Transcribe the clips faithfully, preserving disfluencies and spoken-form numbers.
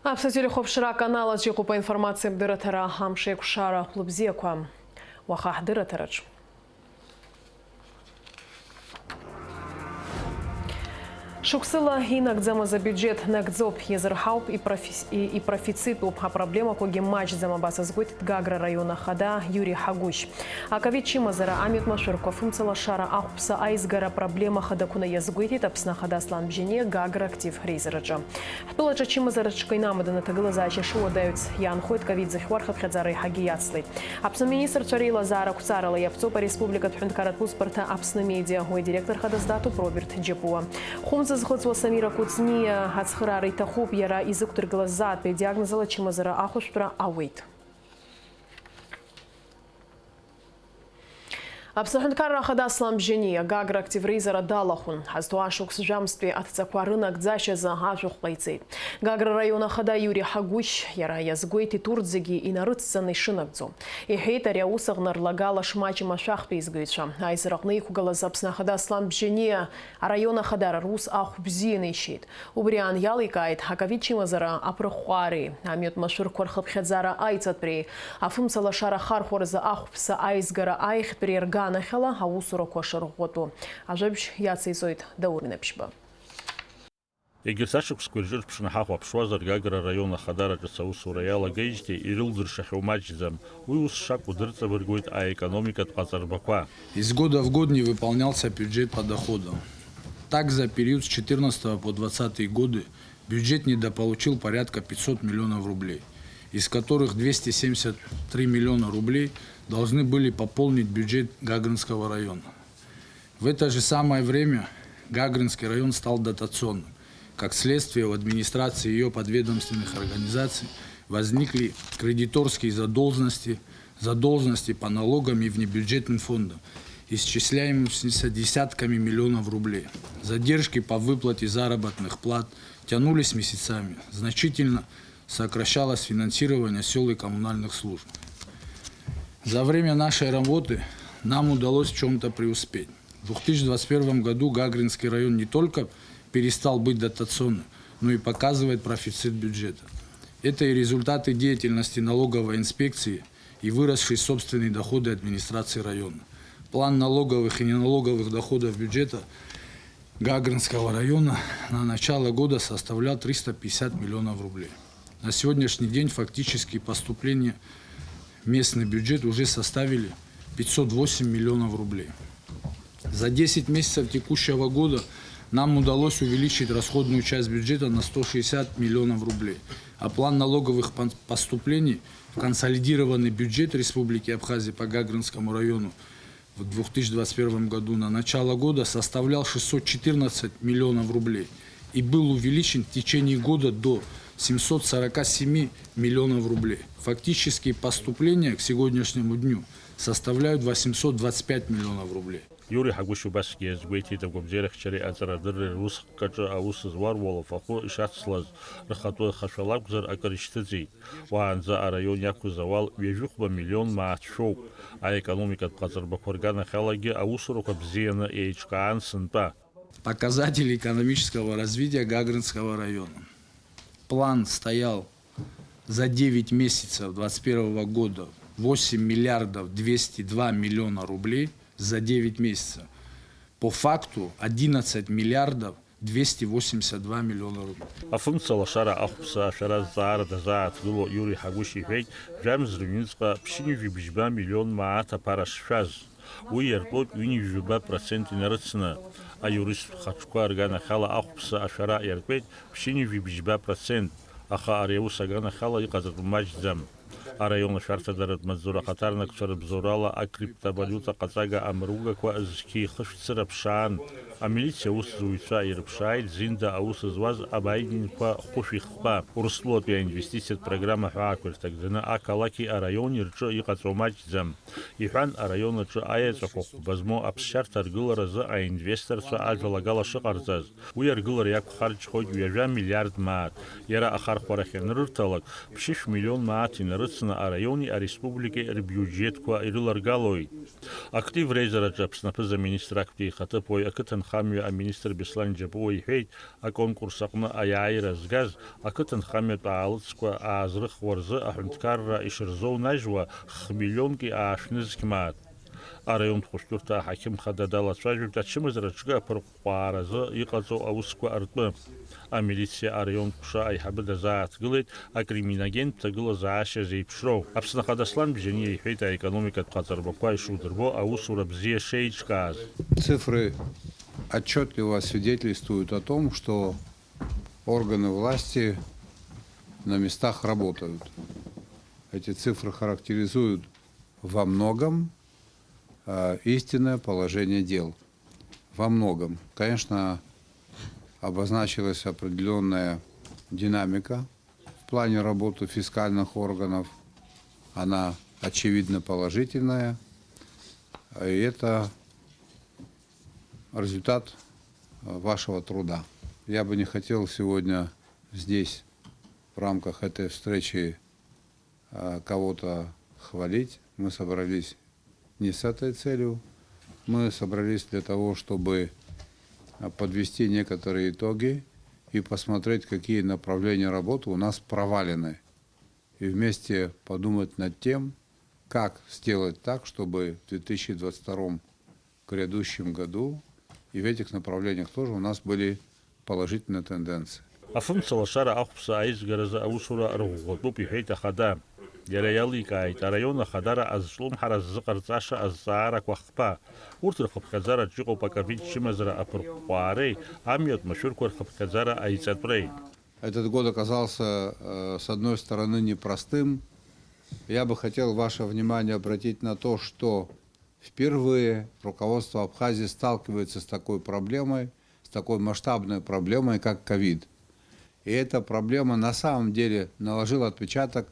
Аԥсуа телехәаԥшра аканал аҿы иҟоуп аинформациа абдырраҭара. Амш еиқәшара лыбзиақәа. Уаха ҳдырраҭараҿ. Шықәсыла инагӡамыз абиуџьеҭ нагӡоуп, иазырҳауп, ипрофи-, и-, ипрофицитуп, апроблемақәагьы маҷӡам, абас азгәеиҭеит Гагра араион ахада Иури Ҳагәышь. Аковид чымазара, амҩатә машәырқәа, афымцалашара, ахәԥса аизгара апроблема хадақәаны иазгәеиҭеит Аԥсны Ахада Аслан Бжьаниа Гагра актив реизараҿы. Ҳтәылаҿы ачымазара аҿы инамаданы аҭагылазаашьа шыуадаҩц иаанхоит, ковид зыхьуа рхыԥхьаӡара еиҳагьы иацлеит. Аԥсны аминистрцәа реилазаара ақәҵарала иаԥҵоуп ареспубликатә ҳәынҭқарратә усбарҭа Аԥсны Медиа. Уи адиректор хадас датәуп Роберт Џьапуа. Хәымз зхыҵуа Самира Кәыҵниа ацхыраара иҭахуп, иара изықәдыргылаз заатәи адиагноз ала ачымазара ахәышәтәра ауеит. Аԥсны аҳәынҭқарра ахада Аслан Бжьаниа Гагра актив реизара далахәын. Ҳазҭоу ашықәс жәамзтәи адҵақәа рынагӡашьазы ашәахә ҟаиҵеит. Гагра араион ахада Иури Ҳагәышь иара иазгәеиҭеит урҭ зегьы инарыцҵаны ишынагӡо. Иҳәеит ари аус аҟны рлагала шмаҷым ашәахтә еизгаҩцәа. Аизараҟны иқәгылаз Аԥсны ахада Аслан Бжьаниа араион ахадара рус ахә бзианы ишьеит. Убри аан иаликааит аковид чымазара аԥырӷәӷәареи, амҩатә машәырқәа рхыԥхьаӡара аиҵатәреи, афымцалашара ахархәаразы ахәԥса аизгара аиӷьтәреи рганахьала аусурақәа шырӷәӷәатәу. Ажәабжь иациҵоит Даур Инаԥшьба. Егьырҭ ашықәсқәа ирҿырԥшны ҳахәаԥшуазар, Гагра араион ахадара ҿыц аусура иалагеижьҭеи ирылдыршахьоу маҷӡам. Уи ус шакәу дырҵабыргуеит аекономикатә ҟаҵарбақәа. Из года в год не выполнялся бюджет по доходам. Так, за период с четырнадцатого по двадцатый годы бюджет недополучил порядка пятьсот миллионов рублей, из которых двести семьдесят три миллиона рублей должны были пополнить бюджет Гагринского района. В это же самое время Гагринский район стал дотационным. Как следствие, у администрации и её подведомственных организаций возникли кредиторские задолженности, задолженности по налогам и внебюджетным фондам, исчисляемым с десятками миллионов рублей. Задержки по выплате заработных плат тянулись месяцами, значительно сокращалось финансирование сёл и коммунальных служб. За время нашей работы нам удалось в чём-то преуспеть. В двух тысячи двадцать первом году Гагринский район не только перестал быть дотационным, но и показывает профицит бюджета. Это и результаты деятельности налоговой инспекции, и выросшие собственные доходы администрации района. План налоговых и неналоговых доходов бюджета Гагринского района на начало года составлял триста пятьдесят миллионов рублей. На сегодняшний день фактические поступления в местный бюджет уже составили пятьсот восемь миллионов рублей. За десять месяцев текущего года нам удалось увеличить расходную часть бюджета на сто шестьдесят миллионов рублей, а план налоговых пон-, поступлений в консолидированный бюджет Республики Абхазия по Гагринскому району в двух тысячи двадцать первом году на начало года составлял шестьсот четырнадцать миллионов рублей и был увеличен в течение года до семьсот сорока семи миллионов рублей. Фактические поступления к сегодняшнему дню составляют восемьсот двадцать пять миллионов рублей. Иури Ҳагәышь убасгьы иазгәеиҭеит агәабзиарахьчареи аҵарадырреи русхкаҿы аус зуа руалафахәы ишацлаз, рхатәы хашәала акәзар акыр ишьҭыҵит. Уаанӡа араион иақәыз ауал ҩажәихәба миллион мааҭ шәоуп. Аекономикатә ҟаҵарбақәа рганахьалагьы аусурақәа бзианы еиҿкаан сынтәа. Показатели экономического развития Гагринского района. План стоял за девять месяцев двадцать первого года восемь миллиардов двести два миллиона рублей за девять месяцев. По факту одиннадцать миллиардов двести восемьдесят два миллиона рублей. Афымца лашара ахәԥса ашәара зҵаара дазааҭгыло Иури Ҳагәышь иҳәеит, жәамз рыҩныҵҟа ԥшьынҩажәи бжьба миллион мааҭ аԥара шшәаз. Уи иартәоуп ҩынҩажәи жәба процент инарыцны. Аиуристтә хаҿқәа рганахьала ахәԥса ашәара иартәеит ԥшьынҩажәи бжьба процент, аха ари аус аганахьала иҟаҵатәу маҷӡам. Араион ашәарҭадаратә маҵзура ахаҭарнакцәа рыбзоурала акриптовалиута ҟаҵага амругақәа зқьи хышә цыра ԥшаан. Амилициа аусзуҩцәа ирыԥшааит Зинда аус зуаз абаидинқәа хәышәи хԥа. Урыстәылатәи аинвестициатә программа ҳәаақәа ирҭагӡаны ақалақьи араиони рҿы иҟаҵоу маҷӡам. Иҳәан, араион аҿы аеҵәақәа хәба змоу аԥсшьарҭа аргыларазы аинвесторцәа ажәалагала шыҟарҵаз. Уи аргылара иақәхарџьхоит ҩажәа миллиард мааҭ. Иара ахархәарахь ианрырҭалак, ԥшьышә миллион мааҭ инарыц иаахҵны араиони ареспубликеи рбиуџьетқәа ирыларгалоит. Актив реизараҿы Аԥсны аԥыза-министр актәи ихаҭыԥуаҩ, ақыҭанхамҩа аминистр Беслан Џьапуа иҳәеит, аконкурс аҟны аиааира згаз ақыҭанхамҩатә аалыҵқәа аазрыхуа рзы аҳәынҭқарра ишырзоунажьуа х-миллионки аашәнызқь мааҭ. Араионтә хәышәтәырҭа аҳақьым хада далацәажәоит ачымазара аҿкы аԥырҟәҟәааразы иҟаҵоу аусқәа ртәы. Амилициа араионтә ҟәша аиҳабы дазааҭгылеит акриминогентә ҭагылазаашьа зеиԥшроу. Аԥсны Ахада Аслан Бжьаниа иҳәеит аекономикатә ҟаҵарбақәа ишудырбо аусура бзиа шеиҿкааз. Цифры отчетливо свидетельствуют о том, что органы власти на местах работают. Эти цифры характеризуют во многом, а, истинное положение дел. Во многом. Конечно, обозначилась определённая динамика в плане работы фискальных органов. Она, очевидно, положительная. И это результат, э, вашего труда. Я бы не хотел сегодня здесь, в рамках этой встречи, э, кого-то хвалить. Мы собрались не с этой целью. Мы собрались для того, чтобы, э, подвести некоторые итоги и посмотреть, какие направления работы у нас провалены. И вместе подумать над тем, как сделать так, чтобы в две тысячи двадцать втором грядущем году и в этих направлениях тоже у нас были положительные тенденции. Афымца лашара ахәԥса аизгаразы аусура рӷәӷәатәуп, иҳәеит ахада. Иара иаликааит, араион ахадара азҿлымҳара ззыҟарҵаша азҵаарақәа хԥа. Урҭ рхыԥхьаӡараҿ иҟоуп аковид чымазара аԥырҟәҟәаареи амҩатә машәырқәа рхыԥхьаӡара аиҵатәреи. Этот год оказался, э, с одной стороны, непростым. Я бы хотел ваше внимание обратить на то, что впервые руководство Абхазии сталкивается с такой проблемой, с такой масштабной проблемой, как ковид. И эта проблема на самом деле наложила отпечаток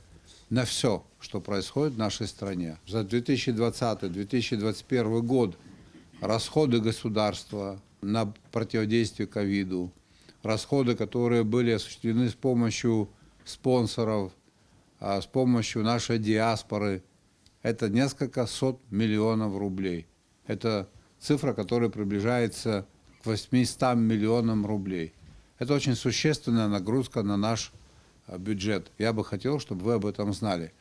на всё, что происходит в нашей стране. За две тысячи двадцатый, две тысячи двадцать первый год расходы государства на противодействие ковиду, расходы, которые были осуществлены с помощью спонсоров, а, с помощью нашей диаспоры, это несколько сот миллионов рублей. Это цифра, которая приближается к восьмистам миллионам рублей. Это очень существенная нагрузка на наш, а, бюджет. Я бы хотел, чтобы вы об этом знали.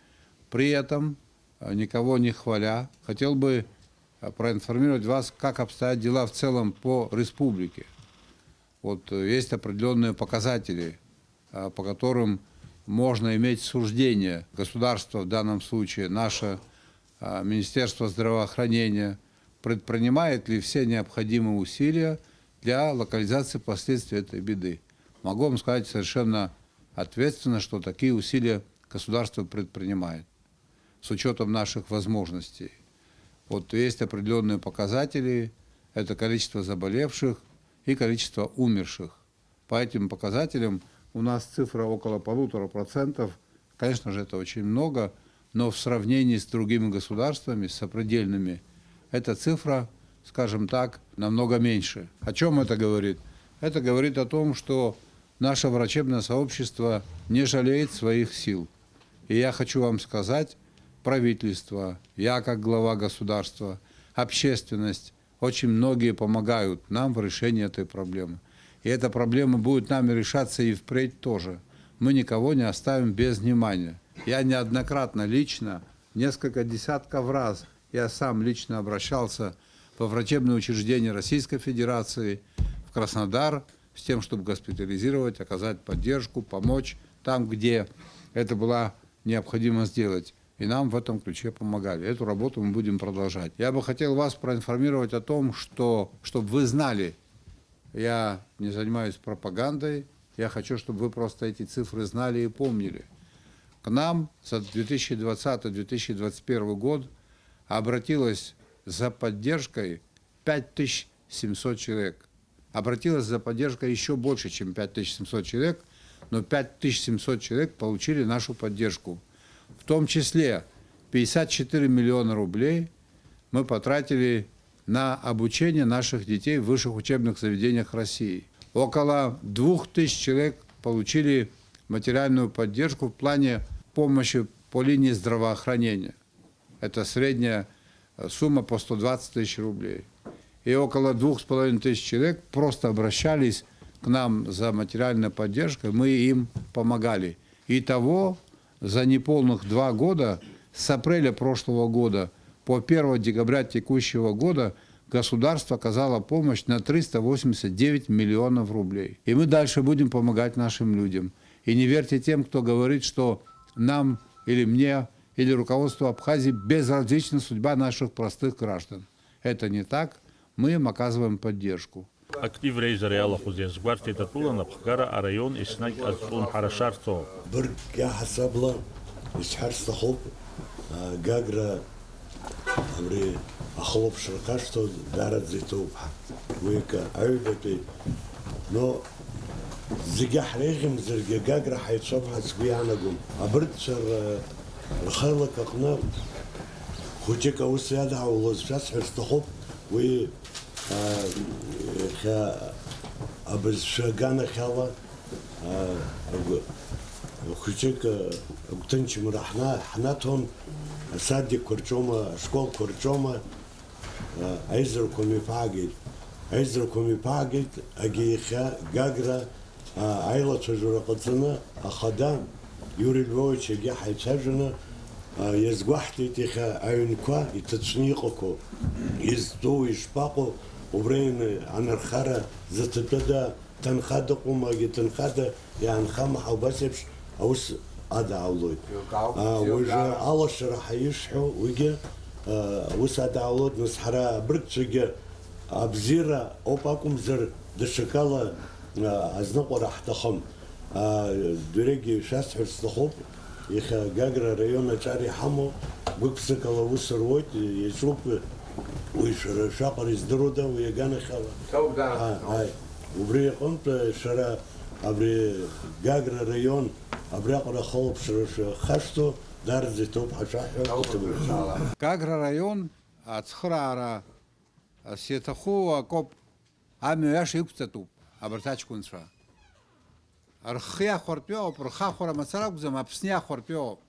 При этом, а, никого не хваля, хотел бы, а, проинформировать вас, как обстоят дела в целом по республике. Вот, э, есть определённые показатели, а, по которым можно иметь суждение. Государство, в данном случае наше, а, Министерство здравоохранения, предпринимает ли все необходимые усилия для локализации последствий этой беды. Могу вам сказать совершенно ответственно, что такие усилия государство предпринимает с учётом наших возможностей. Вот есть определённые показатели, это количество заболевших и количество умерших. По этим показателям у нас цифра около полутора процентов. Конечно же, это очень много, но в сравнении с другими государствами, с сопредельными, эта цифра, скажем так, намного меньше. О чём это говорит? Это говорит о том, что наше врачебное сообщество не жалеет своих сил. И я хочу вам сказать, правительство, я как глава государства, общественность, очень многие помогают нам в решении этой проблемы. И эта проблема будет нами решаться и впредь тоже. Мы никого не оставим без внимания. Я неоднократно лично, несколько десятков раз, я сам лично обращался во врачебные учреждения Российской Федерации, в Краснодар, с тем, чтобы госпитализировать, оказать поддержку, помочь там, где это была необходимо сделать. И нам в этом ключе помогали. Эту работу мы будем продолжать. Я бы хотел вас проинформировать о том, что, чтобы вы знали, я не занимаюсь пропагандой, я хочу, чтобы вы просто эти цифры знали и помнили. К нам за две тысячи двадцатый — две тысячи двадцать первый год обратилось за поддержкой пять тысяч семьсот человек. Обратилось за поддержкой ещё больше, чем пять тысяч семьсот человек, но пять тысяч семьсот человек получили нашу поддержку. В том числе пятьдесят четыре миллиона рублей мы потратили на обучение наших детей в высших учебных заведениях России. Около двух тысяч человек получили материальную поддержку в плане помощи по линии здравоохранения. Это средняя, э, сумма по сто двадцать тысяч рублей. И около двух с половиной тысяч человек просто обращались к нам за материальной поддержкой, мы им помогали. Итого, за неполных два года, с апреля прошлого года по первое декабря текущего года, государство оказало помощь на триста восемьдесят девять миллионов рублей. И мы дальше будем помогать нашим людям. И не верьте тем, кто говорит, что нам или мне, или руководству Абхазии безразлична судьба наших простых граждан. Это не так. Мы им оказываем поддержку. Актив реизара иалахәыз иазгәарҭеит атәыла анапхгара араион еснагь азҿлымҳара шарҭо. Быргк иаҳасабала исҳәар сҭахуп, а, Гагра абри ахылаԥшра ахашҭуа даараӡа иҭоуп ҳәа. Уи акы аҩбатәи, но зегьы ҳреиӷьымзаргьы Гагра ҳаицәоуп ҳәа сгәы иаанагом. Абыргцәа р-, рхы-, рхылак аҟны хәыҷык аус иадаҳулоз шәасҳәар сҭахуп, уи, а, иахьа абызшәа аганахьала, а, агәы-, хәыҷык, а, агәҭынчымра ҳна-, ҳнаҭон, асадикқәа рҿоума, ашколқәа рҿоума, а, аизарақәа мҩаԥаагеит. Аизарақәа мҩаԥаагеит, агьи иахьа Гагра, а, аилацәажәара ҟаҵаны, ахада Иури Львович агьи ҳаицәажәаны, а, иазгәаҳҭеит иахьа аҩнқәа иҭацәны иҟақәоу, изтәу, ишԥаҟоу, убра ин-, анырхара зыҭатәыда, ҭынха дыҟоума, агьи ҭынхада иаанхама ҳәа убас еиԥш аус адаҳулоит. Еилкаауп, аа, бзиа уажәы даара. Алашара ҳәа ишҳәо, уигьы, аа, аус адаҳулоит, нас ҳара абыргцәагьы абзиара ауп акәымзар, даҽакала, аа, азныҟәара ҳҭахым. Аа, дырҩегьы шәасҳәарц сҭахуп, иахьа Гагра араион аҿар иҳамоу, гәык-ԥсыкала аус руеит, иаҿуп, уи шәара шәаҟара издыруада, уи аганахьала? Ҭоуп, даара. Аа, ааи. Убри аҟынтә, шәара абри Гагра араион абриаҟара ахылаԥшра шәахашҭу даараӡа иҭоуп ҳәа шәаҳҳәо. Гагра араион ацхыраара, а, сиаҭаху акоуп, амҩа аиаша иқәҵатәуп абарҭ аҷкәынцәа. Рхы иахәартә иоуп, рхы ахәара мацара акәӡам, Аԥсны иахәартә иоуп.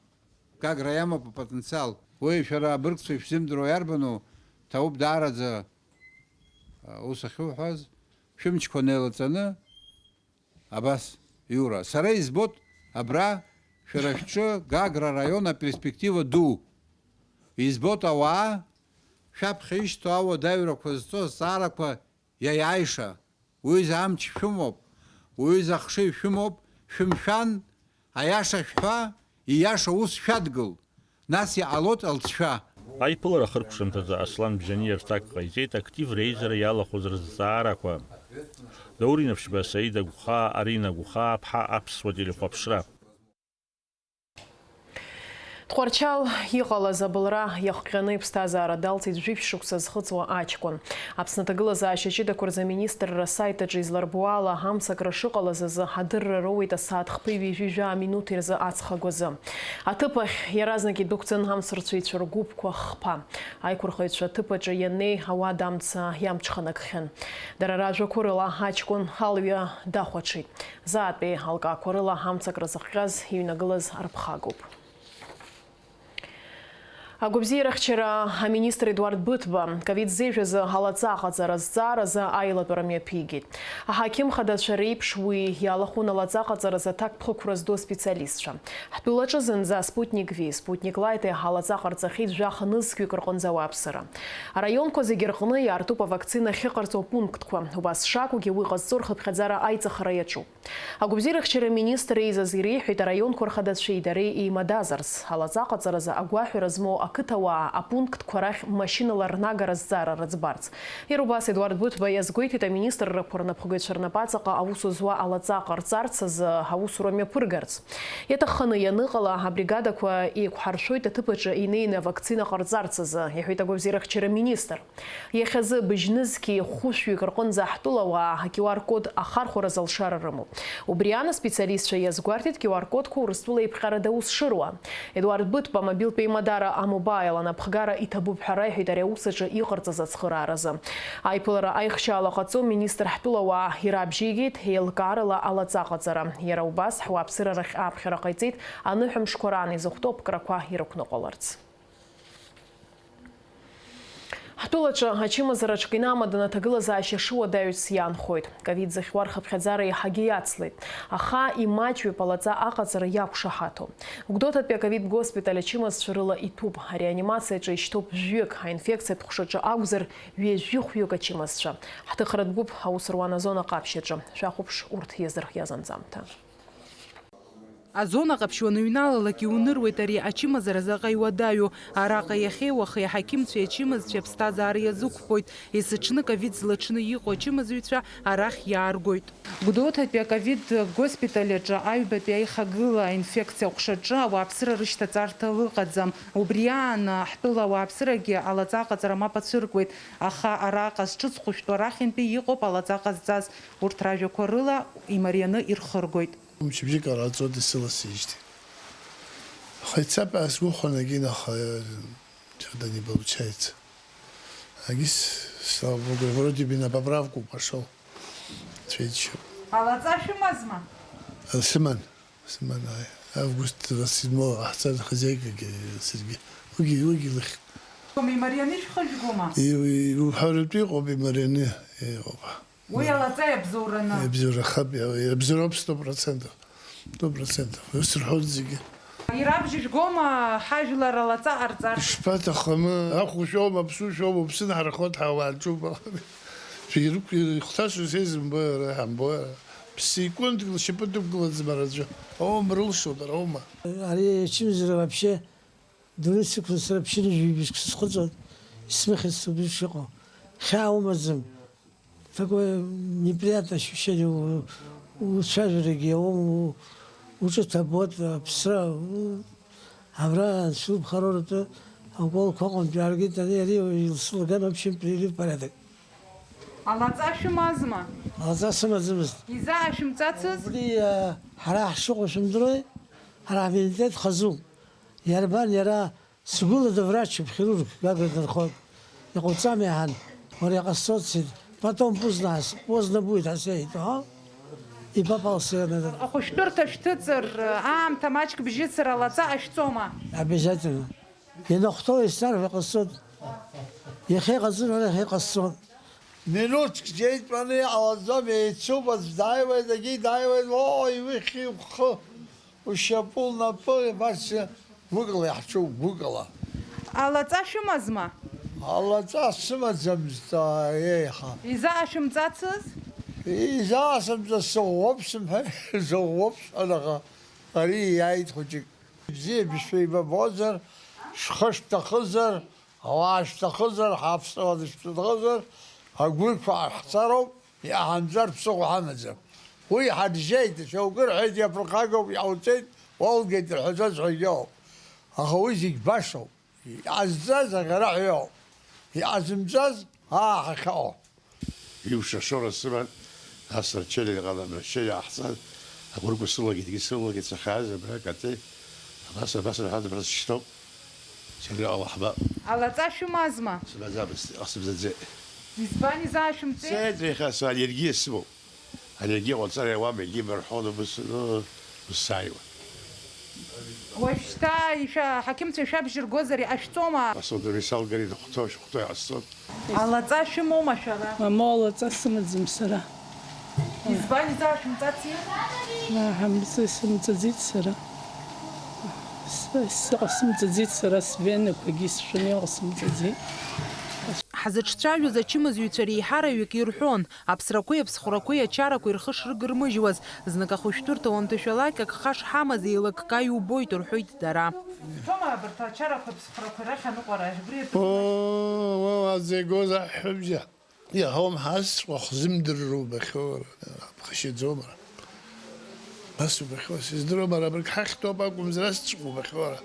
Гагра иамоуп апотенциал. Уи шәара абыргцәа ишәзымдыруа иарбану, ҭабуп даараӡа, а, ус ахьуҳәаз, шәымчқәа неилаҵаны, абас, Иура, сара избоит абра шәара шәҿы Гагра араион аперспектива ду. Избоит ауаа шәаԥхьа ишьҭоу ауадаҩрақәа зҵо азҵаарақәа иаиааиша. Уҩыза амч шәымоуп, уҩыза ахшыҩ шәымоуп, шәымшәан, аиаша шәҳәа, ииаша ус шәадгыл. Нас иҟалоит алҵшәа. Аиԥылара ахыркәшамҭазы Аслан Бжьаниа рҭак ҟаиҵеит актив реизара иалахәыз рызҵаарақәа. Даур Инаԥшьба, Саида Гәхаа, Арина Гәхаа ԥҳа аԥсуа телехәаԥшра. Тҟәарчал иҟалаз абылра иахҟьаны иԥсҭазаара далҵит жәиԥшь шықәса зхыҵуа аҷкәын. Аԥсны аҭагылазаашьа ҷыдақәа рзы аминистрра асаит аҿы изларбо ала, амцакра шыҟалаз азы адырра роуеит асааҭ хԥеи ҩажәи жәаа минуҭи рзы аҵх агәазы. Аҭыԥ ахь иаразнак идәықәҵан амцарцәаҩцәа ргәыԥқәа хԥа. Аиқәырхаҩцәа аҭыԥ аҿы ианнеи, ауада амца иамҽханакхьан. Дара ражәақәа рыла, аҷкәын алҩа дахәаҽит. Заатәи алкаақәа рыла амцакра зыхҟьаз иҩнагылаз арԥхагоуп. Агәабзиарахьчара аминистр Едуард Быҭәба, ковид зеижә азы алаҵа аҟаҵара азҵааразы аилатәара мҩаԥигеит. Аҳақьым хадацәа реиԥш уи иалахәын алаҵа аҟаҵаразы аҭакԥхықәра зду аспециалистцәа. Ҳтәылаҿы зынӡа Спутник V, Спутник Лайти алаҵа ҟарҵахьеит жәаха нызқьҩык рҟынӡа ауааԥсыра. Араионқәа зегьы рҟны иаартуп авакцина ахьыҟарҵо апунктқәа. Убас шакәугьы, уи ҟазҵо рхыԥхьаӡара аиҵахара иаҿуп. Агәабзиарахьчара аминистр еизаз иреиҳәеит араионқәа рхадацәеи дареи еимадазарц, алаҵа аҟаҵаразы агәаҳәара змоу ақыҭауаа апунктқәа рахь машьынала рнагара азҵаара рыӡбарц. Иара убас Едуард Быҭәба иазгәеиҭеит аминистррақәа рнапхгаҩцәа рнапаҵаҟа аус зуа алаҵа ҟарҵарц азы аусура мҩаԥыргарц. Иаҭахханы ианыҟала, абригадақәа еиқәҳаршәоит аҭыԥ аҿы инеины авакцина ҟарҵарц азы, иҳәеит агәабзиарахьчара аминистр. Иахьазы быжьнызқьи хәышәҩык рҟынӡа ҳтәылауаа аQ R код ахархәаразы алшара рымоуп. Убри аан аспециалистцәа иазгәарҭеит Q R кодқәа Урыстәыла еиԥҟьарада аус шыруа. Едуард Быҭәба амобилтә еимадара амоуп Бааила анапхгара иҭабуп ҳәа раиҳәеит ари аус аҿы иҟарҵаз ацхырааразы. Аиԥылара аихшьаала ҟаҵо министр ҳтәылауаа ирабжьеигеит еилкаарала алаҵа аҟаҵара. Иара убас ҳуааԥсыра рахь ааԥхьара ҟаиҵеит аныҳәамшқәа раан изыхәҭоу аԥкрақәа ирықәныҟәаларц. Ҳтәылаҿы ачымазара ҽк инамаданы аҭагылазаашьа шыуадаҩц иаанхоит. Ковид зыхьуа рхыԥхьаӡара еиҳагьы иацлеит. Аха имаҷҩуп алаҵа аҟаҵара иақәшаҳаҭу. Гәдоуҭатәи аковид госпиталь ачымазцәа рыла иҭәуп. Ареанимациаҿы ишьҭоуп жәҩык, аинфекциатә ҟәшаҿы акәзар, ҩажәи хәҩык ачымазцәа. Ҳҭыхратә гәыԥ аус руан азона ҟаԥшь аҿы. Шәахәаԥш урҭ иазырхиаз анҵамҭа. Азона ҟаԥшь уаныҩналалак иуныруеит ари ачымазара заҟа иуадаҩу. Араҟа иахьеи уахеи аҳақьымцәеи ачымазцәеи аԥсҭазаара иазықәԥоит. Есыҽны ковид злаҽны иҟоу ачымазаҩцәа арахь иааргоит. Гәдоуҭатәи аковид госпиталь аҿы аҩбатәи аихагыла аинфекциа аҟәшаҿы ауааԥсыра рышьҭаҵарҭа ыҟаӡам. Убри аан, ҳтәыла ауааԥсырагьы алаҵа аҟаҵара мап ацәыркуеит, аха араҟа зҿыц хәышәтәу арахьынтәи иҟоуп алаҵа ҟазҵаз. Урҭ ражәақәа рыла, имарианы ирхыргоит. Мчыбжьык ҟараҵоит исыласижьҭеи. Аха ицап ҳәа сгәахәын, егьин, аха, э, что-то не получается. Агьыс, слава богу, вроде бы на поправку пошёл. Цәеиџьшьоуп. Алаҵа шәымазма? Э, сыман, сыман, ааи. Август двадцать седьмого ҟаҳҵан хозяйкагьы саргьы. Уигьы, уигьы лыхьт. Имарианы ишәхыжәгома? И-, и-, уҳәаратәы иҟоуп, имарианы иҟоуп. Уи алаҵа иабзоураны. Иабзоурахап, иа-, иабзоуроуп сто процентов. Сто процентов. Ус рҳәоит зегьы. Ирабжьыжәгома ҳажәлар алаҵа ҟарҵар? Ишԥаҭахым, ахәшәоума, аԥсушәоума, уԥсы наҳархоит ҳәа уааҿуп. Шәирықә-, ирыхәҭасу сеизымбои ара, ҳамбои ара. Ԥсеиқәынтәгьы лшьапы дықәгылаӡам ара аӡәы. Аума рылшоит, ара аума. Ари ачымазара вообще дунеи сықәын сара ԥшьынҩажәи жәибжьк сызхыҵуан, исмыхьыцт убри шыҟоу. Хьаа умаӡам. Такое неприятное ощущение, у-, уцәажәарагьы иауам, у-, уҿы ҭабуат, аԥсра, у-, абра анцәа убхароуратәы аколқәа аҟынтә иааргеит, ани, ари илсылаган, в общем, привели в порядок. Алаҵа шәымазма? Алаҵа сымаӡамызт. Изаашәымҵацыз? Убри, а, ҳара ҳшыҟоу шәымдыруеи? Ҳара ҳменталитет хазуп. Иарбан иара Сгәылада врачуп, хирург, Гагра дынхон. Иҟауҵама иаҳан? Уара иҟасҵоит, сҳәеит. Потом поздно, ас-, поздно будет, ҳәа сеиҳәеит, аҳа. Ипапа лсыганы. Ахәышәтәырҭа шәҭыҵыр, аамҭа маҷк бжьыцыр алаҵа ҟашәҵома? Обязательно. Ианахәҭоу еснарҳәа иҟасҵоит. Иахьа иҟаҵаны, уара иахьа иҟасҵон. Минуҭк џьеитәаны иҟалаӡом, еицуп, аӡә дааиуеит, егьи дааиуеит, оо, иухьи ухы. Ушьапы, унапы, абас гәыкала иаҳҿоуп, гәыкала. Алаҵа шәымазма? Алаҵа сымаӡамызт, еиҳа. Изаашәымҵацыз? Изаасымҵаз сыӷәӷәоуп сымҳәеи, сыӷәӷәоуп сҳәан, аха ари иааит хәыҷык. Бзиа бшәеибабозар, шәхы шәҭахызар, ауаа шәҭахызар, ҳаԥсуаа дышәҭахызар, агәырқьҳәа ҳцароуп. Иаҳамзар ԥсыхәа ҳамаӡам. Уи ҳаржьеит, шьоукы рҳәеит, иаԥырхагоуп, иҟауҵеит, уалгеит рҳәаӡаз ҳәагьы ыҟоуп. Аха уи зегь башоуп. Иҟазҵаз аӷьараҳәа иҟоуп. Иҟазымҵаз, аа, ҳахьаҟоу. Иуша шора сыман, нас рчелиа иҟалан, рчелиа ҟаҳҵан, агәырқәа сылагеит, егьи сылагеит, сахьааз абра Катеи, абас, абас рҳәан, абра сшьҭоуп. Сара иҟало ҳбап. Алаҵа шәымазма? Сымаӡамызт, иҟасымҵаӡеит. Избан изаашәымҵеи? Сеидрихьа, су аллергиа сымоуп. Аллергиа ҟоуҵар иауам, егьи бырҳәон, убыс, ну, ус сааиуан. Уажәшьҭа ишәа-, аҳақьымцәа шәабжьыргозар иҟашәҵома? Асолдат исалгар инхәҭоу, шәыхәҭоу иҟасҵон. Алаҵа шәымоума шәара? Мамоу, алаҵа сымаӡам сара. Избан изаашәымҵаци? Уаҳа мҵыс сымҵаӡеит сара. С-, сыҟасымҵаӡеит сара, свенақәагьы сшәаны иҟасымҵаӡеит. Ҳзыҿцәажәоз ачымазаҩцәа реиҳараҩык ирҳәон, аԥсрақәеи аԥсхәрақәеи ачарақәа ирхышрыгырмыжьуаз, знык ахәышәтәырҭа уанҭашәалак, агха шҳамаз еилыкка иубоит, рҳәоит дара. Ҭома, абарҭ ачарақәа, аԥсхәрақәа рахь аныҟәара, абри атәы. Оо, уа, уа, зегь гоза ҳәыбжьа. Иаҳауам ҳазҵәҟьа хзымдырра убахьоу, ара, ҳаԥхашьаӡом ара. Нас убахьоу, сыздыруам, ара абырг ҳахьтәоуп акәымзар, ас ҵәҟьа убахьоу ара.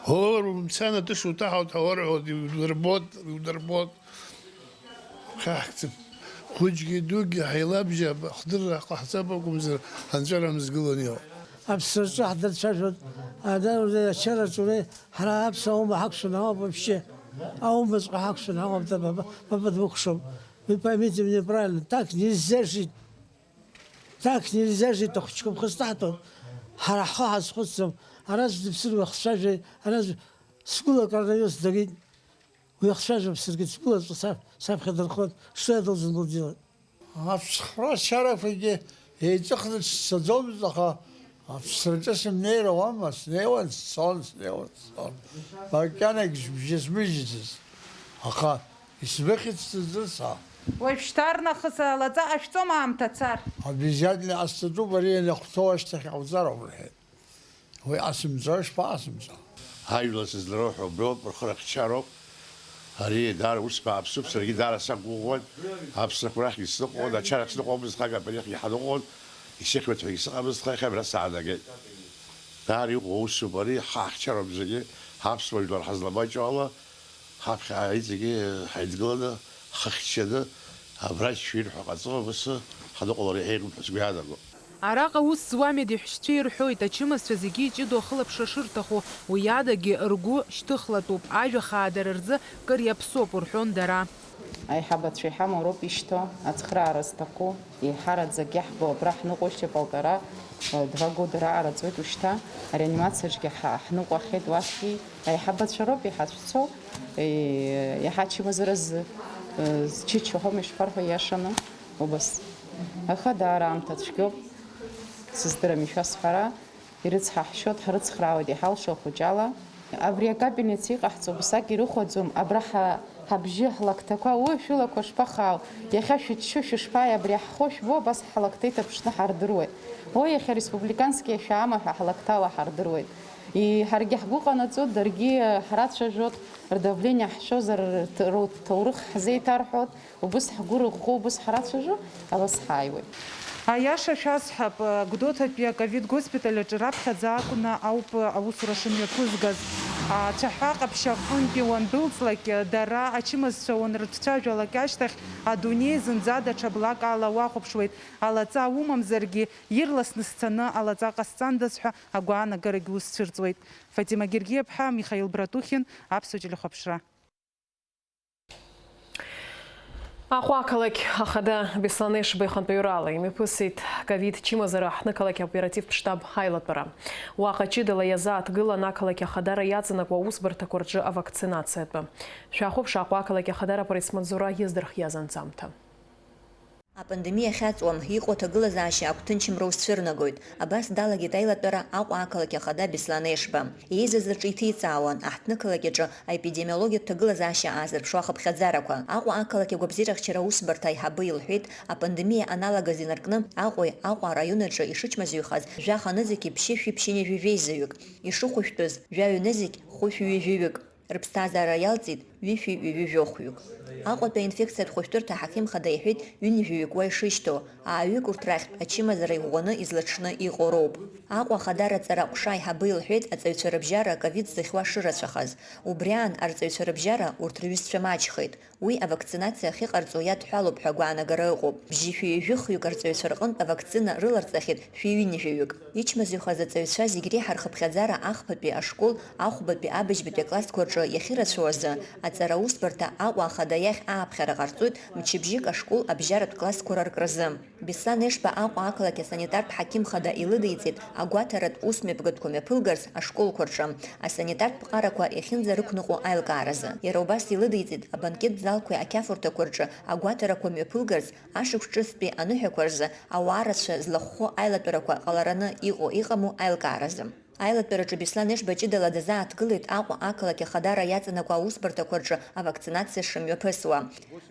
Ҳор, умцан, атыш уҭаҳауеит ҳәа уарҳәоит, иудырбоит, иудырбоит. Хаҳгӡам. Хәыҷгьы дугьы ҳаилабжьап, ҳдырра ҟаҳҵап акәымзар, анҵәара мзгылан иҟоуп. Аԥсраҿы ҳдырцәажәон, ада-, ада ачараҿы уи ҳара аԥсуа аума ҳақәшәаны ҳауп вообще. Аумаҵәҟьа ҳақәшәаны ҳауп, да, баба, баба дмыкәшом. Вы поймите меня правильно, так нельзя жить. Так нельзя жить, ахәыҷқәа ԥхасҭаҳтәуан. Ҳара ҳхы ҳазхәыцӡом. Ара аӡә дыԥсыр уахцәажәеи, ара аӡә сгәыла акыр анаҩс дагеит. Уи ахцәажәап саргьы, сгәылаҵәҟьа саԥхьа дынхон, что я должен был делать? Аԥсхра чарақәагьы еиҵыхны сцаӡомызт, аха аԥсраҿы сымнеир ауама, снеиуан, сцон, снеиуан, сцон. Макьанагь бжьысмыжьӡацт, аха исмыхьит сзызса. Уажәшьҭарнахыс алаҵа ҟашәҵом аамҭа цар. Обязательно ҟасҵатәуп, ари ианахәҭоу ашьҭахь ҟауҵароуп, рҳәеит. Уи асымҵои, шԥаасымҵо? Ажәла сызлароуҳәо убриоуп, рхы рыхьчароуп. Ари даара ус бааԥсуп, саргьы даара сақәгәыӷуан. Аԥсрақәа рахьгьы сныҟәон, ачарахь сныҟәомызт, хага апарихгьы ҳаныҟәон, исыхьуеит ҳәагьы сыҟамызт, хай хабра саанагеит. Даара иҟоу усуп ари, ҳа ҳчароуп зегьы, ҳаԥсуа жәлар ҳазламаҷу ала, ҳаԥхьа иҵегьы ҳаидгыланы, ҳхы хьчаны, абрагь шәир ҳәа ҟаҵо, абасы ҳаныҟалара иаҳа еиӷьуп ҳәа сгәы иаанагом. Араҟа аус зуа амедеҳәшьцәа ирҳәоит, ачымазцәа зегьы иҷыдоу ахылаԥшра шырҭаху, уи адагьы ргәы шьҭыхлатәуп, ажәа хаа дара рзы кыр иаԥсоуп, рҳәон дара. Аиҳабацәа иҳамоу роуп ишьҭоу, ацхыраара зҭаху, еиҳараӡак иаҳбо абра ҳныҟәоушьа палтара, два года раҟара ҵуеит ушьҭа, ареанимациаҿгьы ҳа-, ҳныҟәахьеит уахьгьы, аиҳабацәа роуп иҳацәцо, е, иаҳа ачымазара зы-, е, зчычо ҳәа ишԥарҳәо иашаны. Убас. Аха даара аамҭа цәгьоуп, сыздырам ишәасҳәара, ирыцҳаҳшьоит, ҳрыцхраауеит иҳалшо ахәыҷала. Абри акапельница иҟаҳҵо убасак ирыхәаӡом, абра ҳа-, ҳабжьы, ҳлакҭақәа, уи шәылақәа шԥахаау, иахьа шәыччо шәышԥааи, абри ҳхәы шәбо, абас ҳлакҭеит аԥшны ҳардыруеит. Уи иахьа республикански ашәаама ҳәа ҳлакҭала ҳардыруеит. И-, ҳаргьы ҳгәы ҟанаҵоит, даргьы ҳрацәажәоит, рдавление ҳшәозар, рҭ-, рҭоурых ҳзеиҭарҳәоит. Убыс ҳгәы рыӷәӷәо, убыс ҳрацәажәо, абас ҳааиуеит. Аиаша шәасҳәап, Гәдоуҭатәи аковид госпиталь аҿы раԥхьаӡа акәны ауп аусура шымҩаԥызгаз. Ацәаҳәа ҟаԥшь аҟынтәи уандәылҵлак, дара ачымазцәа уанрыцәажәалак ашьҭахь, адунеи зынӡа даҽа блак ала уахәаԥшуеит. Алаҵа умамзаргьы, ирласны сцаны алаҵа ҟасҵандаз ҳәа агәаанагарагь усцәырҵуеит. Фатима Гергиаԥҳа, Михаил Братухин, Аԥсуа телехәаԥшра. Аҟәа ақалақь ахада Беслан Ешба ихантәаҩрала имҩаԥысит ковид чымазара аҳҭнықалақь аоперативтә штаб аилатәара. Уаҟа ҷыдала иазааҭгылан ақалақь ахадара иаҵанакуа аусбарҭақәа рҿы авакцинациатәы. Шәахәаԥш, Аҟәа ақалақь ахадара апресс-маҵзура иаздырхиаз анҵамҭа. Апандемиа ахьаҵуам, иҟоу аҭагылазаашьа агәҭынчымра узцәырнагоит. Абас далагеит аилатәара Аҟәа ақалақь ахада Беслан Ешба. Еизаз рҿы иҭеиҵаауан аҳҭнықалақь аҿы аепидемиологиатә ҭагылазаашьа аазырԥшуа ахыԥхьаӡарақәа. Аҟәа ақалақь агәабзиарахьчара аусбарҭа аиҳабы илҳәеит, апандемиа аналагаз инаркны Аҟәеи Аҟәа араион аҿы ишычмазаҩхаз жәаха нызқьи ԥшьышәи ԥшьынҩажәи жәеизаҩык, ишыхәышәтәыз жәаҩа нызқь хәышәи ҩажәаҩык. Рыԥсҭазаара иалҵит ҩышәи ҩажәи жәохәҩык. Аҟәатәи аинфекциатә хәышәтәырҭа аҳақьым хада иҳәеит, ҩынҩажәаҩык уа ишышьҭоу, ааҩык урҭ рахьтә ачымазара иӷәӷәаны излаҽны иҟоу роуп. Аҟәа ахадара аҵара аҟәша аиҳабы илҳәеит, аҵаҩцәа рыбжьара ковид зыхьуа шырацәахаз. Убри аан арҵаҩцәа рыбжьара урҭ рҩызцәа маҷхеит. Уи авакцинациа ахьыҟарҵо иадҳәалоуп ҳәа агәаанагара ыҟоуп. Бжьышәи ҩажәи хҩык арҵаҩцәа рҟынтә авакцина рыларҵахьеит шәи ҩынҩажәаҩык. Ичмазаҩхаз аҵаҩцәа зегь реиҳа рхыԥхьаӡара ахԥатәи ашкол, ахәбатәи, абыжьбатәи аклассқәа рҿы иахьырацәоу азы, аҵара аусбарҭа Аҟәа ахада иахь ааԥхьара ҟарҵоит мчыбжьык ашкол абжьаратә классқәа раркразы. Беслан Ешба Аҟәа ақалақь асанитартә ҳақьым хада илыдиҵеит агәаҭаратә усмҩаԥгатәқәа мҩаԥылгарц ашколқәа рҿы асанитартә ԥҟарақәа иахьынӡарықәныҟәо аилкааразы. Иара убас илыдиҵеит абанкет залқәеи ақьафурҭақәа рҿы агәаҭарақәа мҩаԥылгарц, ашықәс ҿыцтәи аныҳәақәа рзы ауаа рацәа злахәхо аилатәарақәа ҟалараны иҟоу-иҟаму аилкааразы. Аилатәараҿы Беслан Ешба ҷыдала дазааҭгылеит Аҟәа ақалақь ахадара иаҵанакуа аусбарҭақәа рҿы авакцинациа шымҩаԥысуа.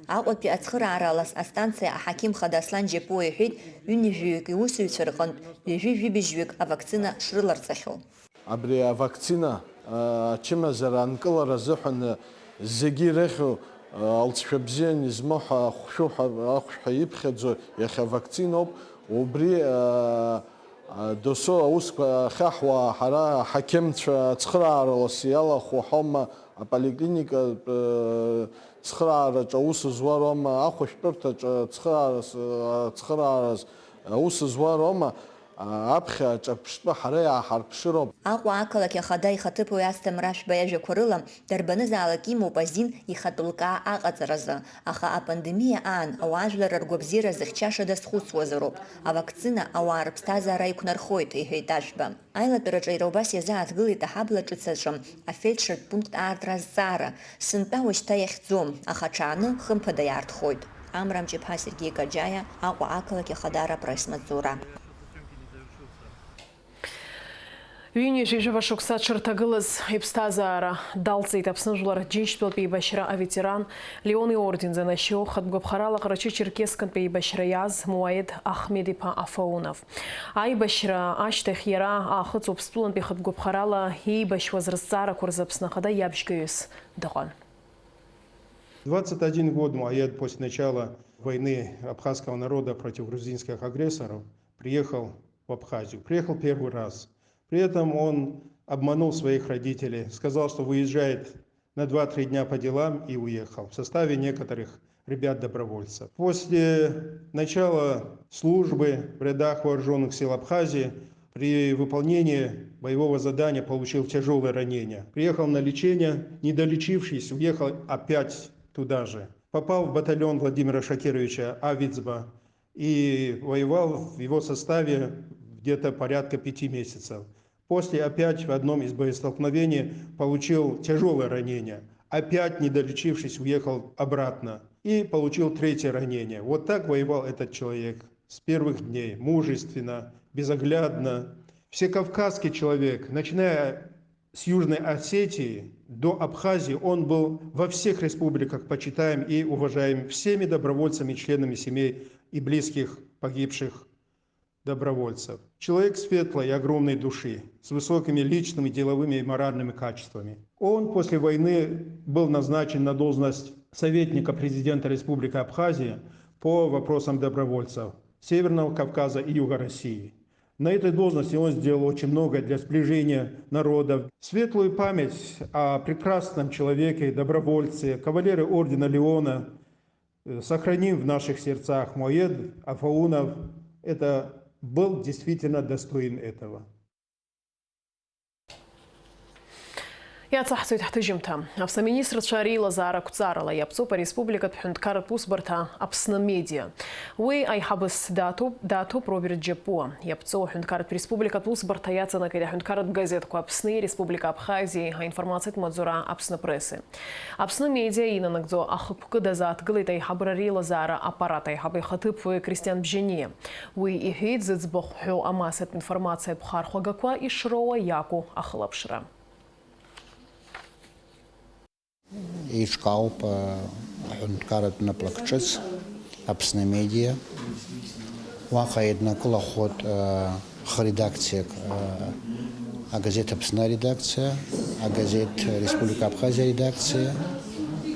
Аҟәатәи ацхырааралас астанциа аҳақьым хада Аслан Џьапуа иҳәеит, ҩынҩажәаҩык иусзуҩцәа рҟынтә ҩажәи жәибжьҩык авакцина шрыларҵахьоу. Абри авакцина, а, ачымазара анкылара азыҳәан, а, зегьы ирыхьу, а, алҵшәа бзиан измоу ҳәа ахәшәы ҳәа, ахәшә ҳәа иԥхьаӡо иахьа авакциноуп. Убри, а, а, досу аусқәа ахьаҳуа ҳара аҳақьымцәа ацхырааралас иалахәу ҳаума, аполиклиникатә, а, цхыраараҿы аус зуа роума, ахәышәтәырҭаҿы цхыраарас, а, цхыраараз аус зуа роума, Аԥхьа аҿырԥштәы ҳара иааҳарԥшыроуп. Аҟәа ақалақь ахада ихаҭыԥуаҩ Асҭамыр Ашәба иажәақәа рыла, дарбанызаалак имоуп азин ихатә лкаа аҟаҵаразы, аха апандемиа аан ауаажәлар ргәабзиара зыхьчаша дазхәыцуазароуп. Авакцина ауаа рыԥсҭазаара иқәнархоит, иҳәеит Ашәба. Аилатәараҿы иара убас иазааҭгылеит аҳабла ҿыц аҿы афельдшертә пункт аартра азҵаара, сынтәа уажәшьҭа иахьӡом, аха ҽааны хымԥада иаартхоит. Амра Мҷыԥҳа, Сергеи Каџьаиа, Аҟәа ақалақь ахадара апресс-маҵзура. Ҩынҩажәижәаба шықәса аҽырҭагылаз иԥсҭазаара далҵит Аԥсны Жәлар Џьынџьтәылатә еибашьра аветеран, Леон иорден занашьоу, хатә гәаԥхарала Ҟарачы-Черкесскантәи еибашьра иааз Муаед Ахмед-иԥа Афаунов. Аибашьра ашьҭахь иара Аахыҵ Уаԥстәылантәи хатә гәаԥхарала иеибашьуаз рызҵаарақәа рзы Аԥсны Ахада иабжьгаҩыс дыҟан. Двадцать один год Муаед после начала войны абхазского народа против грузинских агрессоров приехал в Абхазию. Приехал первый раз. При этом он обманул своих родителей, сказал, что выезжает на два-три дня по делам и уехал в составе некоторых ребят-добровольцев. После начала службы в рядах вооружённых сил Абхазии при выполнении боевого задания получил тяжёлое ранение. Приехал на лечение, не долечившись, уехал опять туда же. Попал в батальон Владимира Шакировича Авидзба и воевал в его составе где-то порядка пяти месяцев. После опять в одном из боестолкновений получил тяжёлое ранение. Опять, не долечившись, уехал обратно и получил третье ранение. Вот так воевал этот человек с первых дней, мужественно, безоглядно. Всекавказский человек, начиная с Южной Осетии до Абхазии, он был во всех республиках почитаем и уважаем всеми добровольцами, членами семей и близких погибших добровольцев. Человек светлой и огромной души, с высокими личными, деловыми и моральными качествами. Он после войны был назначен на должность советника президента Республики Абхазия по вопросам добровольцев Северного Кавказа и Юга России. На этой должности он сделал очень много для сближения народов. Светлую память о прекрасном человеке, добровольце, кавалере ордена Леона, э, сохраним в наших сердцах. Муаед Афаунов это был действительно достоин этого. Иацаҳҵоит ҳҭыжьымҭа. Аԥсны аминистрцәа реилазаара ақәҵарала иаԥҵоуп ареспубликатә ҳәынҭқарратә усбарҭа Аԥсны Медиа. Уи аиҳабыс даҭоуп, даҭоуп Роберт Џьапуа. Иаԥҵоу аҳәынҭқарратә республикатә усбарҭа иаҵанакит аҳәынҭқарратә газеҭқәа Аԥсни Республика Абхазиеи аинформациатә маҵзура Аԥсны Пресси. Аԥсны Медиа инанагӡо ахықәкы дазааҭгылеит аиҳабыра реилазаара аппарат аиҳабы ихаҭыԥуаҩ Кристиан Бжьаниа. Уи иҳәеит, зыӡбахә ҳәоу амассатә информациатә хархәагақәа ишроуа иаку ахылаԥшра. Еиҿкаауп, а, аҳәынҭқарратә наплак ҿыц, Аԥсны Медиа. Уаҟа еиднакылахоит, а, хы-редакциак, а, агазеҭ Аԥсны аредакциа, агазеҭ Республика Абхазиа аредакциа,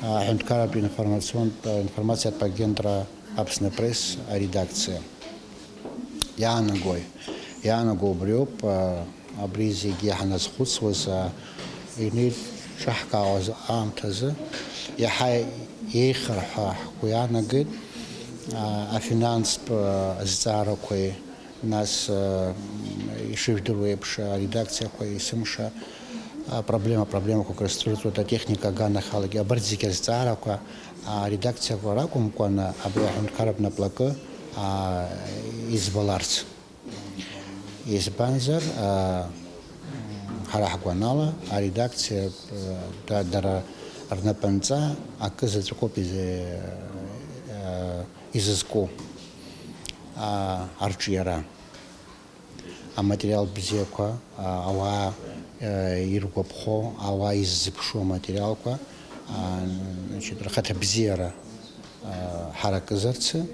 а, аҳәынҭқарратә информацион-, а, информациатә агентра Аԥсны Пресс аредакциа. Иаанагои? Иаанаго убриоуп, а, абри зегьы ҳаназхәыцуаз, а, инеиҿаҳкаауаз аамҭазы иаҳа еиӷьхар ҳәа ҳгәы иаанагеит, а, афинанстә, а, зҵаарақәеи, нас, а, ишыжәдыруа еиԥш, аредакциақәа есымша, а, проблема, проблемақәак рызцәырҵуеит, атехника аганахьалагьы, абарҭ зегьы азҵаарақәа, а, аредакциақәа ракәымкәаны, абри аҳәынҭқарратә наплакы, а, избаларц. Избанзар, а, ҳара ҳгәанала, аредакциа, а, да-, дара рнапынҵа акы заҵәык ауп изы-, а, изызку, а, арҿиара. Аматериал бзиақәа, а, ауаа, а, иргәаԥхо, ауаа иззыԥшу аматериалқәа, а, значит, рхаҭабзиара, а, ҳаракызарцы,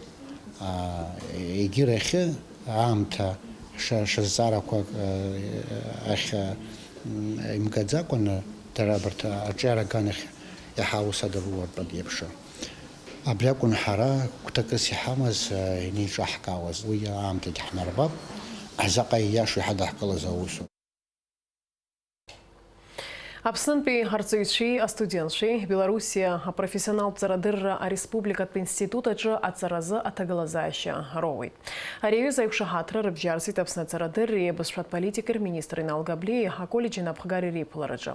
а, егьырахьы аамҭа ша-, шазҵаарақәак, а, ахь, а, м, имгаӡакәаны, дара абарҭ арҿиара аганахь иаҳа аус адырулартә еиԥш. Абри акәын ҳара гәҭакыс иҳамаз, а, инеиҿаҳкаауаз. Уи аамҭагь ҳнарбап, ҳзаҟа ииашоу иҳадаҳкылаз аусура. Аԥснынтәи арҵаҩцәеи астудентцәеи Белоруссиа апрофессионалтә ҵарадырра ареспубликатә институт аҿы аҵаразы аҭагылазаашьа роуеит. Ари аҩыза аиқәшаҳаҭра рыбжьарҵеит Аԥсны аҵарадырреи абызшәатә политикеи рминистр Инал Габлиа аколлеџь анапхгареи реиԥылараҿы.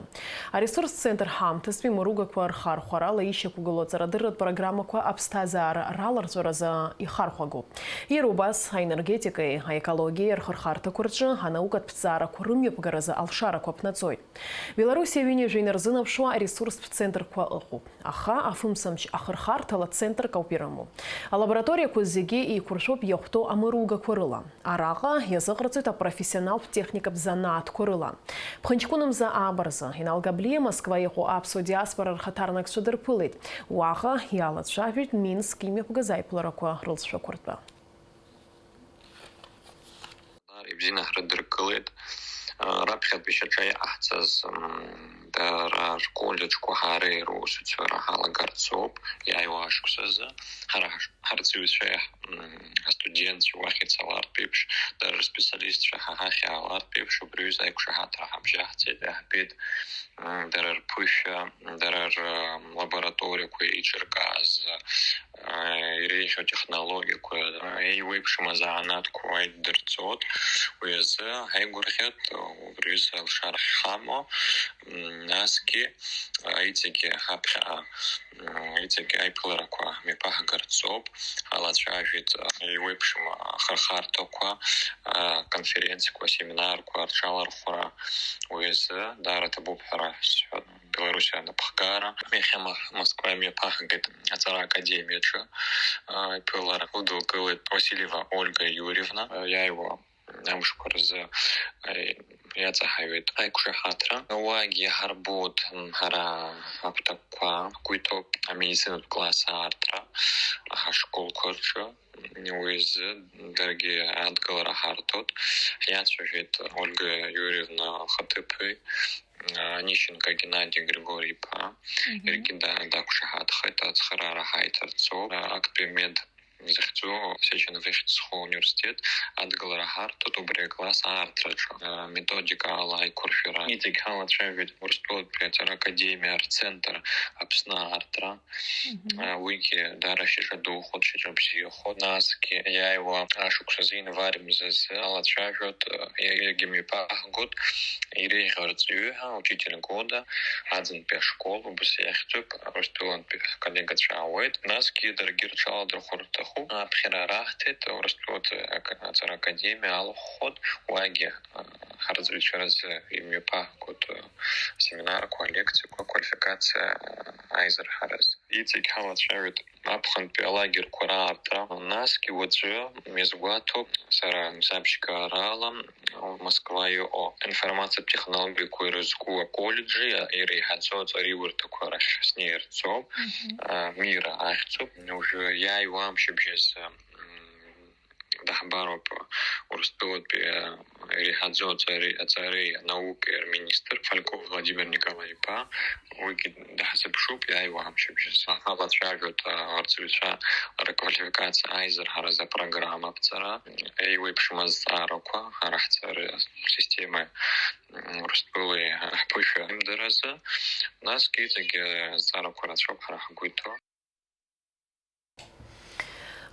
Аресурстә центр ҳаамҭазтәи мыругақәа рхархәарала ишьақәгылоу аҵарадырратә программақәа аԥсҭазаара раларҵәаразы ихархәагоуп. Иара убас аенергетикеи аекологиеи рхырхарҭақәа рҿы анаукатә ҭҵаарақәа рымҩаԥгаразы алшарақәа ԥнаҵоит. Белоруссиа ҩынҩажәа инарзынаԥшуа аресурстә центрқәа ыҟоуп, аха афымцамч ахырхарҭала центрк ауп ирымоу. Алабораториақәа зегьы еиқәыршәоуп иахәҭоу амыругақәа рыла. Араҟа иазыҟарҵоит апрофессионалтә техникатә занааҭқәа рыла. Ԥхынҷкәынымза ааба рзы Инал Габлиа Москва иҟоу аԥсуа диаспора рхаҭарнакцәа дырԥылеит. Уаҟа иалацәажәеит Минск имҩаԥгаз аиԥыларақәа рылҵшәақәа ртәы. Ибзианы ҳрыдыркылеит. Раԥхьатәи шьаҿа иҟаҳҵаз, м, дара рколлеџьқәа ҳареи русуцәа ҳалагарц ауп, иааиуа ашықәсазы. Ҳара ҳаш-, ҳарҵаҩцәеи, м, астудентцәеи уахь ицалартә еиԥш, дара рспециалистцәа ҳа ҳахь иаалартә еиԥш, убри аҩыза аиқәшаҳаҭра ҳабжьаҳҵеит, иаҳбеит, м, дара рԥышәа, дара рлабораториақәа еиҿыркааз, иреиӷьу атехнологиақәа, еиуеиԥшым азанааҭқәа уа иддырҵоит. Уи азы ҳаигәырӷьеит, убри аҩыза алшара ҳхамоу, м, насгьы, а, иҵегьы ҳаԥхьаҟа, м, иҵегьы аиԥыларақәа мҩаԥаҳгарц ауп. Ҳалацәажәеит, а, еиуеиԥшым ахырхарҭақәа, а, конференциақәа, семинарқәа рҿалархәра. Уи азы даара ҭабуп ҳәа сҳәоит. Белоруссиа анапхгара. Иахьа Ма-, Москва имҩаԥаҳгеит аҵара академиаҿы, а, иԥылара лыдылкылеит Васильева Ольга Юрьевна, а, иааиуа амшқәа рзы, а, иаҵаҳаҩит аиқәшаҳаҭра. Уаагьы иҳарбоит, м, ҳара агәҭакқәа, ҳгәы иҭоуп амедицинатә класс аартра ҳашколқәа рҿы. Уи азы даргьы адгылара ҳарҭоит. Ҳиацәажәеит Ольга Юрьевна лхаҭыԥи, Онищенко Геннади Григори-иԥа. Мгм. Иаргьы да-, дақәшаҳаҭхеит, ацхыраара ҳаиҭарҵоуп. Актәи мед захьӡу Сеченово ихьӡ зху ауниверситет адгылара ҳарҭоит убри акласс аартраҿы, методикаала аиқәыршәара. Иҵегь ҳалацәажәеит Урыстәылатәи аҵара академиа рцентр Аԥсны аартра. Мгм. А, уигьы даара шьаҿа духоит, шьаҿа бзиахоит. Насгьы иааиуа ашықәс азы, январь мзазы, алацәажәоит, а, иа-, иагьымҩаԥаҳгоит, иреиӷьу арҵаҩы ҳәа, учитель года, аӡынтәи ашкол, убас иахьӡуп, Урыстәылантәи ҳколлегацәа аауеит. Насгьы даргьы рҽаладырхәыр рҭахуп. Аԥхьара раҳҭеит, Урыстәылатәи ак-, аҵара академиа алахәхоит, уагьы, а, ҳарҵаҩцәа рзы имҩаԥаҳгоит, а, семинарқәа, алекциақәа, аквалификациа, а, аизырҳараз. Иҵегь ҳалацәажәоит аԥхынтәи алагерқәа раартра. Насгьы уаҵәы, иазгәаҭоуп, сара сабжьгарала Москва иҟоу информациатә технологиақәа ирызку аколлеџьи иреиҳаӡоу аҵараиурҭақәа рахь снеирц ауп. Мгм. А, Мира ахьӡуп. Уажәы иааиуа амшыбжьазы, м, даҳбароуп Урыстәылатәи, а, иреиҳаӡоу аҵареи, аҵареи анаукеи рминистр Фальков Владимир Николаи-иԥа. Уигьы даҳзыԥшуп иааиуа амшыбжьазы. Ҳалацәажәоит, а, арҵаҩцәа рквалификациа аизырҳаразы апрограмма аԥҵара, еиуеиԥшым азҵаарақәа ҳара ҳҵара система, м, Урыстәылеи ҳԥышәа имдаразы. Насгьы иҵегь азҵаарақәа рацәоуп ҳара ҳгәы иҭоу.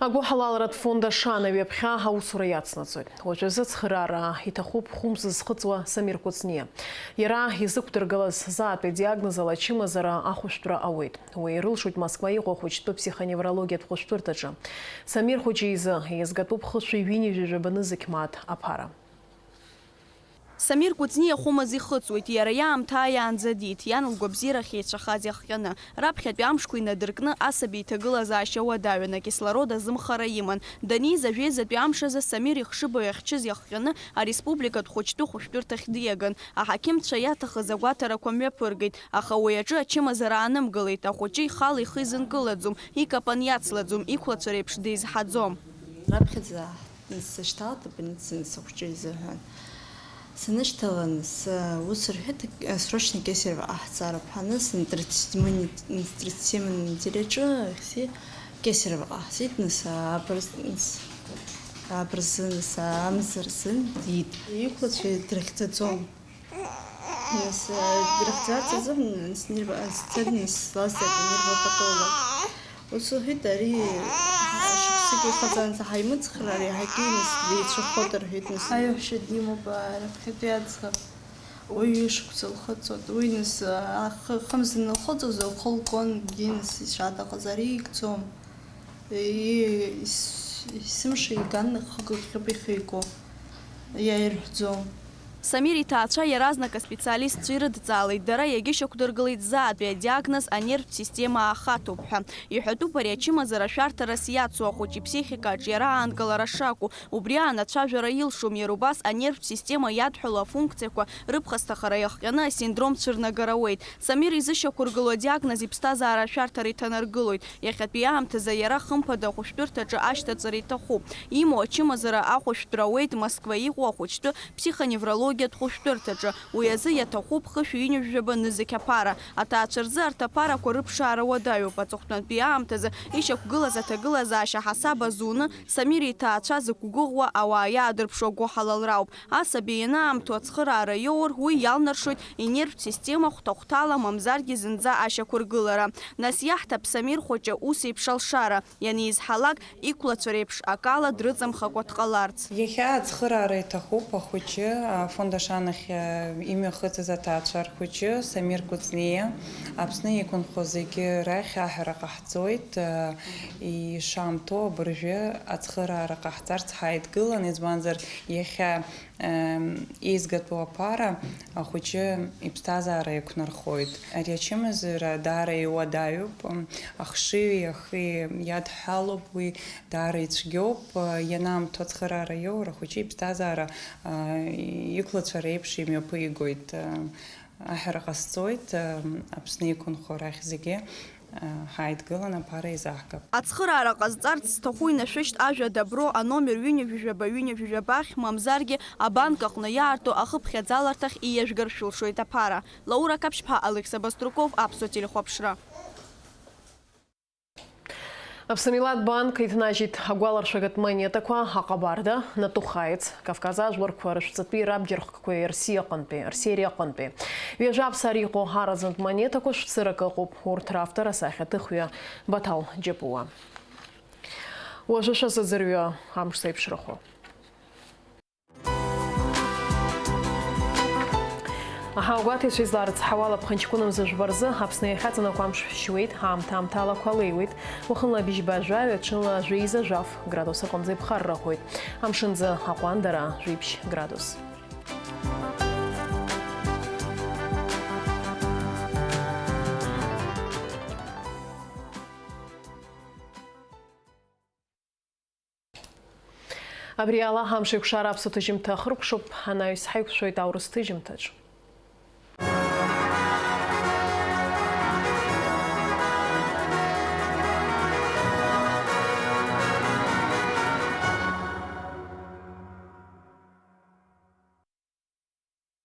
Агәыҳалалратә фонд Ашана ҩаԥхьа аусура иацнаҵоит. Уажәазы ацхыраара иҭахуп хәымз зхыҵуа Самир Кәыҵниа. Иара изықәдыргылаз заатәи диагноз ала ачымазара ахәышәтәра ауеит. Уи ирылшоит Москва иҟоу ахәыҷтәы ԥсихоневрологиатә хәышәтәырҭаҿы. Самир хәыҷы изы еизгатәуп хышәи ҩынҩажәи жәаба нызқь мааҭ аԥара. Самир Кәыҵниа хәымз ихыҵуеит, иара иаамҭа ааиаанӡа диит, иан лгәабзиарахь еицәахаз иахҟьаны. Раԥхьатәи амшқәа инадыркны асаби иҭагылазаашьа уадаҩын, акислород азымхара иман. Даниз ажәеизатәи амш азы Самир ихшыбаҩ ахьчыз иахҟьаны ареспубликатә хәыҷтәы хәышәтәырҭахь диаган. Аҳақьымцәа иаҭахыз агәаҭарақәа мҩаԥыргеит, аха уи аҿы ачымазара аанымгылеит, ахәыҷы ихала ихы изынкылаӡом, икапан иацлаӡом, иқәлацәа реиԥш деизҳаӡом. Раԥхьаӡа сышьҭалт абольницаҿы сыхәҷы изыҳәан. Санышьҭалан, с-, ус рҳәеит, срочно Кесарево ҟаҳҵароуп ҳәа, аны сынтридцатьсемын неделиаҿы ихьзи Кесарево ҟаҳҵеит, нас абырз-, нас абырзын, нас амза рзын диит. Иқәлацәа дрыхьӡаӡом. Нас, э, дырхьӡарц азыҳәан, нас, нерв-, сцены, нас, слазҵааит анервопатолог. Ус лҳәеит, ари шықәсык ихаҵаанӡа ҳаимыцхраар, иаҳагьы, нас, деицәахоит, рҳәеит, нас. Аиаҳәшьа димоуп, а, раԥхьатәи аӡӷаб. Уаҩы шықәса лхыҵуан. Уи, нас, а, ахы-, хымз анылхыҵуаз, лхы лкуан, егьи, нас, ишаҭахыз, ари игӡом. И-, ис-, есымша иган, хыгак ҟьап ихы ику. Иаирҳәӡом. Самир иҭаацәа иаразнак аспециалистцәа ирыдҵаалеит, дара иагьышьақәдыргылеит ззаатәи адиагноз анервтә система аахаҭоуп ҳәа. Иҳәатәуп ари ачымазара шәарҭарас иацу ахәыҷы иԥсихикаҿ иара аанкылара шакәу. Убри аан ацәажәара илшом, иара убас анервтә система иадҳәалоу афункциақәа рыԥхасҭахара иахҟьаны асиндром цәырнагар ауеит. Самир изышьақәыргылоу адиагноз иԥсҭазаара ашәарҭара иҭанаргылоит. Иахьатәи аамҭазы иара хымԥада ахәышәтәырҭаҿы ашьҭаҵара иҭахуп. Имоу ачымазара ахәышәтәра ауеит Москва иҟоу ахәыҷтәы психоневрологиатә хәышәтәырҭаҿы. Уи азы иаҭахуп хышә ҩынҩажәаба нызқь аԥара. Аҭаацәа рзы арҭ аԥарақәа рыԥшаара уадаҩуп. Аҵыхәтәантәи аамҭазы ишьақәгылаз аҭагылазаашьа ҳасаб азуны, Самир иҭаацәа зықәгәыӷуа ауаа иаадырԥшуа гәыҳалалрауп. Асаби ианаамҭоу ацхыраара иоур, уи иалнаршоит инервтә система хәҭа-хәҭала, мамзаргьы зынӡа ашьақәыргылара. Нас иаҳҭап Самир хәыҷы ус еиԥш алшара, ианизҳалак, иқәлацәа реиԥш акала дрыҵамхакәа дҟаларц. Иахьа ацхыраара иҭахуп ахәыҷы, афонд Ашанахь, э, имҩахыҵыз аҭаацәа рхәыҷы Самир Кәыҵниа. Аԥсны иқәынхо зегьы рахь аҳәара ҟаҳҵоит, э, ишаамҭоу абыржәы ацхыраара ҟаҳҵарц ҳаидгылан, избанзар, иахьа Еизгатәу аԥара ахәыҷы иԥсҭазаара еиқәнархоит. Ари ачымазара даара иуадаҩуп, ахшыҩи ахи иадҳәалоуп, уи даара ицәгьоуп. Ианаамҭоу ацхыраара иоур, ахәыҷы иԥсҭазаара, а, иқәлацәа реиԥш имҩаԥигоит. Аҳәара ҟасҵоит, Аԥсны иқәынхо арахь зегьы. Ҳаидгылан аԥара еизаҳгап. Ацхыраара ҟазҵарц зҭаху инашәышьҭ ажәа «Добро» аномер ҩынҩажәижәаба ҩынҩажәижәаба ахь, мамзаргьы абанк аҟны иаарту ахыԥхьаӡаларҭахь ииажәгар шәылшоит аԥара. Лаура Каԥшьԥҳа, Алықьса Баструков, Аԥсуа телехәаԥшра. Аԥсны Милаҭ Банк иҭнажьит агәаларшәагатә монетақәа, аҟабарда, натухаец, Кавказ ажәларқәа рышәҵатәи рабџьархқәеи Рсиа аҟынтәи, Рсиери аҟынтәи. Ҩажәа аԥсар иҟоу аразынтә монетақәа шәцырак ыҟоуп, урҭ равтор асахьаҭыхҩы Баҭал Џьапуа. Уажәы шәазыӡырҩы амш зеиԥшрахо. Аҳауагәаҭаҩцәа изларыцҳауа, алаԥхынҷкәына мза жәба рзы Аԥсны иахьаҵанакуа амш шәшьуеит, аамҭа-аамҭалақәа леиуеит. Уахынла быжьба жәаҩа, ҽынла жәеиза жәаф градус аҟынӡа иԥхаррахоит. Амшынӡы аҟәандара жәиԥшь градус. Абри ала, амш еиқәшара аԥсуа ҭыжьымҭа ахыркәшоуп, анаҩс ҳаиқәшәоит аурыс ҭыжьымҭаҿ.